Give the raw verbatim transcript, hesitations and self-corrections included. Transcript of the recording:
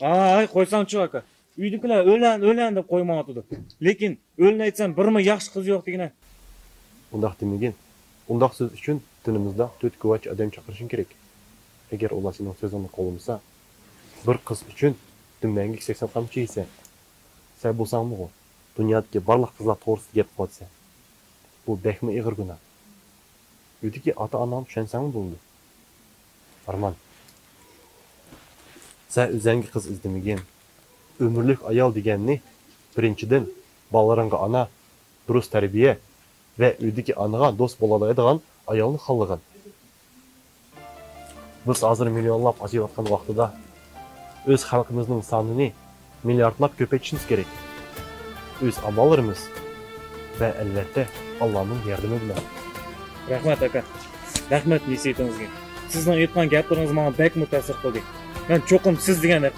ئاي، قويساڭچۇ، ئاكا. ئۆيدىكىلەر ئۆيلەن، ئۆيلەن دەپ قويمايۋاتىدۇ. لېكىن ئۆيلەن ئېيتسام، بىرمۇ ياخشى قىز يوق دېگىنە. ئۇنداق دېمىگىن. ئۇنداق سۆز ئۈچۈن دىنىمىزدا تۆت گۇۋاھچى ئادەم چاقىرىشىڭ كېرەك. ئەگەر ئۇلار سېنىڭ سۆزۈڭنى قوبۇللىمىسا، بىر قىز ئۈچۈن دۈمبەڭگە سەكسەن قامچا يەيسەن. سەن بولساڭمۇغۇ، دۇنيادىكى بارلىق قىزلار توغرىسىدا گەپ قىلىۋاتىسەن. بۇ بەكمۇ ئېغىر گۇناھ. ئۆيدىكى ئاتا-ئاناڭنى چۈشەنسەڭمۇ بولىدۇ. ئارمان، سەن ئۆزەڭگە قىز ئىزدىمىگىن. ئۆمۈرلۈك ئايال دېگەننى، بىرىنچىدىن، بالىلىرىڭغا ئانا، دۇرۇس تەربىيە ۋە ئۆيدىكى ئانىغا دوست بولالايدىغان ئايالنى خالىغىن. بىز ھازىر مىليونلاپ ئازىيىۋاتقان ۋاقتىدا ئۆز خەلقىمىزنىڭ سانىنى مىلياردلاپ كۆپەيتىشىمىز كېرەك. ئۆز ئاماللىرىمىز ۋە ئەلۋەتتە ئاللانىڭ ياردىمى بىلەن. رەھمەت، ئاكا. رەھمەت نەسىھىتىڭىزگە. سىزنىڭ ئېيتقان گەپلىرىڭىز ماڭا بەكمۇ تەسىر قىلدى. مەن چوقۇم سىز دېگەندەك